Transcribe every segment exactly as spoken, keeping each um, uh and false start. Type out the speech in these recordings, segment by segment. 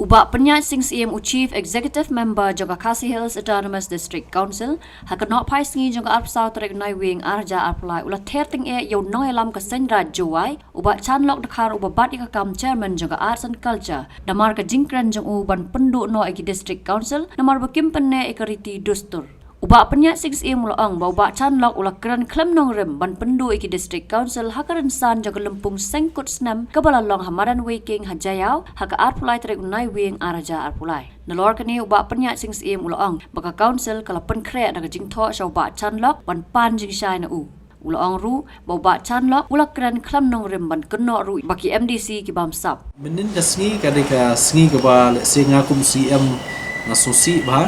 Bah Pynïaid Sing Syiem, u Chief Executive Member jong ka Khasi Hills Autonomous District Council, ha ka Nohphai Sngi jong ka arphew saw tarik u Naiwieng arhajar arphew lai, u la ther tyngeh ïa u nongïalam ka Seng Raij Jowai, u Bah Chanlok Dkhar, uba bat ïa ka kam Chairman jong ka Arts and Culture, namar ka jingkren jong u ban pynduh noh ïa ki District Council namar ba kim pynneh ïa ka riti dustur. U Bah Pynïaid Sing Syiem u la ong ba u Bah Chanlok u la kren khlem nongrim ban pynduh ïa ki District Council ha ka rynsan jong ka lympung seng kut snem kaba la long ha Madan Weiking ha Jaïaw ha ka arphew lai tarik u Naiwieng arhajar arphew lai. Nalor kane, u Bah Pynïaid Sing Syiem u la ong ba ka Council ka la pynkhreh da ka jingthoh sha u Bah Chanlok ban pan jingshai na u. U la ong ruh ba u Bah Chanlok u la kren khlem nongrim ban kynnoh ruh ba ki M D C ki bamsap. Mynnin ka sngi ka dei ka sngi kaba lehse nga kum C M nga sngewsih bha,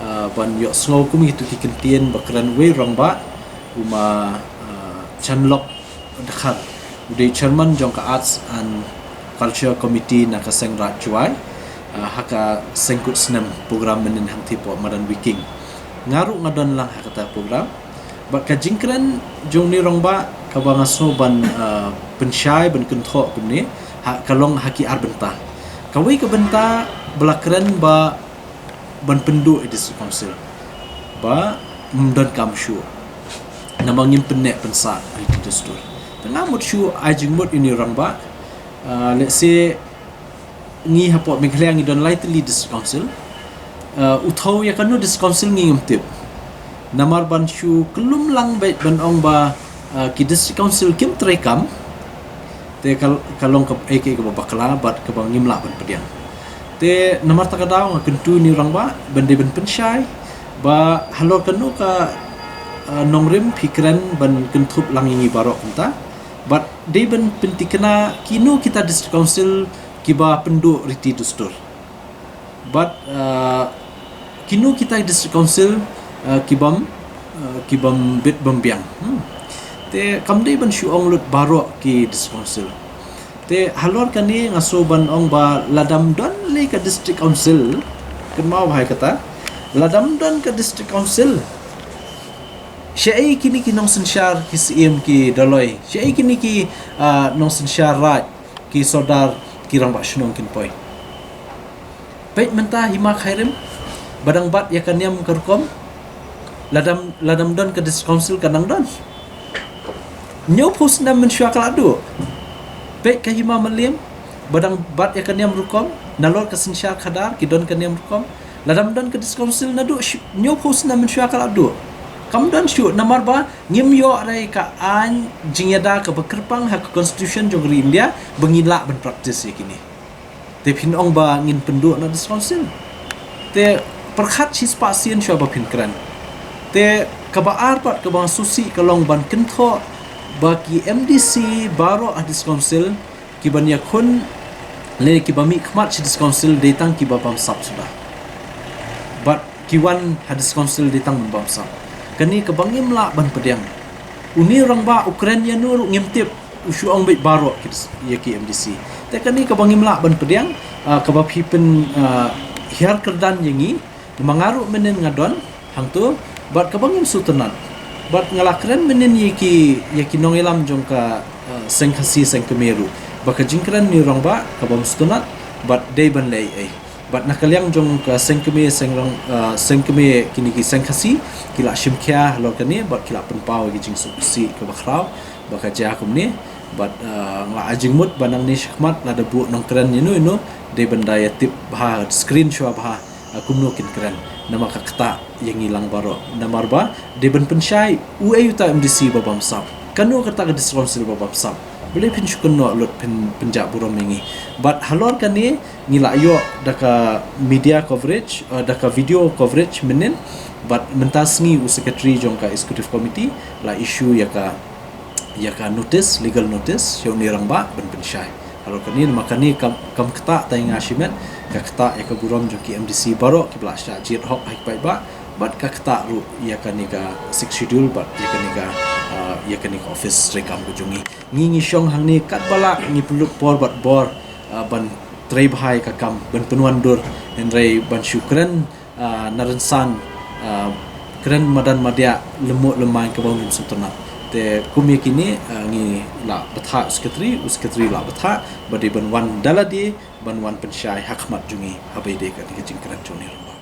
ah, ban ïohsngew kum kito ki kyntien ba kren uwei u rangbah, u Ma, ah, Chanlok Dkhar, u dei Chairman jong ka Arts and Culture Committee na ka Seng Raij Jowai, ah, ha ka seng kut snem program mynnin hangtei hapoh Madan Weiking. Nga ruh nga don lang ha kata program. Bad ka jingkren jong une u rangbah kaba nga sngew ban, ah, pynshai ban kynthoh kumne, ha, ka long ha ki ar bynta. Kawei ka bynta ba la kren ba ban pynduh ïa District Council ba ym donkam shuh, namar ngim pynneh pynsah riti dustur. Te nga mut shuh ai jingmut ïa une u rangbah, ah, lehse ngi hapoh Meghalaya ngi don lai tylli District Council. Uh, u thew ïa kano District Council ngi ngim tip. Namar ban shu kyllum lang beit ban ong ba, uh, ki District Council kim treikam, te ka, ka long kaei kaei kaba bakla bad kaba ngim lah ban pdiang. Te namar kata ka daw nga kyntu ïa une u rangbah ban dei ban pynshai ba halor kano ka, uh, nongrim phi kren ban kynthup lang ïa ngi baroh kumta. Bad dei ban pyntikna kino kita District Council kiba pynduh riti dustur. Bad, uh, kino kita District Council, uh, kibym, uh, kibym bit bym biang. Hmm. Te kam dei ban shu ong lut baroh ki District Council. Te halor kane nga sngew ban ong ba lada ym don lei ka District Council, kynmaw bha ïa kata, lada ym don ka District Council, shaei kine ki nongsynshar ki Syiem ki Doloi, shaei kine ki, ah, nongsynshar Raij ki Sordar ki Rangbah Shnong kin poi? Peit mynta Hima Khyrim, ba dang bat ïa ka niam ka rukom, lada ym, lada ym don ka District Council kan nang don? Hynñiewphew snem mynshuwa ka la duh. Peit ka Hima Mylliem, ba dang bat ïa ka niam rukom, nalor ka synshar khadar ki don ka niam rukom. Lada ym don ka District Council naduh shi-, hynñiewphew snem mynshuwa ka la duh. Kam don shuh namar ba ngim ïoh re ka aiñ jingïada kaba kyrpang ha ka Constitution jong ka ri India ba ngin lah ban practice ïa kine. Te phin ong ba ngin pynduh na District Council. Te pyrkhat shispah sien shuwa ba phin kren. Te kaba ar pat kaba nga sngewsih ka long ban kynthoh ba ki M D C baroh ha District Council kiban ïakhun lane kiba mihkhmat sha District Council dei tang kiba bamsap suda. Bad ki wan ha District Council dei tang ban bamsap. Kane kaba ngim lah ban pdiang. Une u rangbah u kren ïano ruh ngim tip, u shu ong beit baroh ki dis-, ïa ki M D C. Te kane kaba ngim lah ban pdiang, ah, kaba phi pyn, ah, hiar kyrdan ïa ngi, namar nga ruh mynnin nga don hangto, bad kaba ngim sngewtynnat. Bad nga la kren mynnin ïa ki, ïa ki nongïalam jong ka, ah, Seng Khasi Seng Kmie ruh, ba ka jingkren une u rangbah kabym sngewtynnat, bad dei ban leh ei. Bad na ka liang jong ka Seng Kmie, Seng Rang-, ah, Seng Kmie, kine ki Seng Khasi ki la shim khia halor kane bad ki la pynpaw ïa ki jingsngewsih kaba khraw ba ka jia kumne. Bad, ah, nga la ai jingmut ba nangne shakhmat lada buh nongkren ïano ïano, dei ban da ïa tip bha, screen shuwa bha, ah, kumno kin kren. Namar ka ktah ïa ngi lang baroh. Namar ba dei ban pynshai uei uta M D C ba bamsap, kano kata ka District Council ba bamsap. Balei phin shu kynnoh lut, phin pynjah burom ïa ngi? Bad halor kane ngi la ïoh da ka media coverage, eh, da ka video coverage mynnin. Bad mynta sngi u Secretary jong ka Executive Committee la issue ïa ka, ïa ka notice, legal notice sha une u rangbah ban pynshai. Halor kane, namar kane kam, kam ktah tang ïa nga shimet, ka ktah ïa ka burom jong ki M D C baroh kiba la shah jied hok ha ki paidbah, bad ka ktah ruh ïa kane ka Sixth Schedule bad ïa kane ka, ah, ïa kane ka office treikam ka jong ngi. Ngi, ngi shong hangne katba lah, ngi pynlut por bad bor, ah, ban trei bha ïa ka kam, ban pynwandur, hynrei ban shu kren, ah, na rynsan, ah, kren madan madiah, lymmuh lymmaiñ kaba ngim sngewtynnat. Te kum ïa kine, ah, ngi la bthah u secretary, u secretary la bthah ba dei ban wan da lade, ban wan pynshai ha khmat jong ngi haba ïadei bad kane ka jingkren jong u Nirumbar.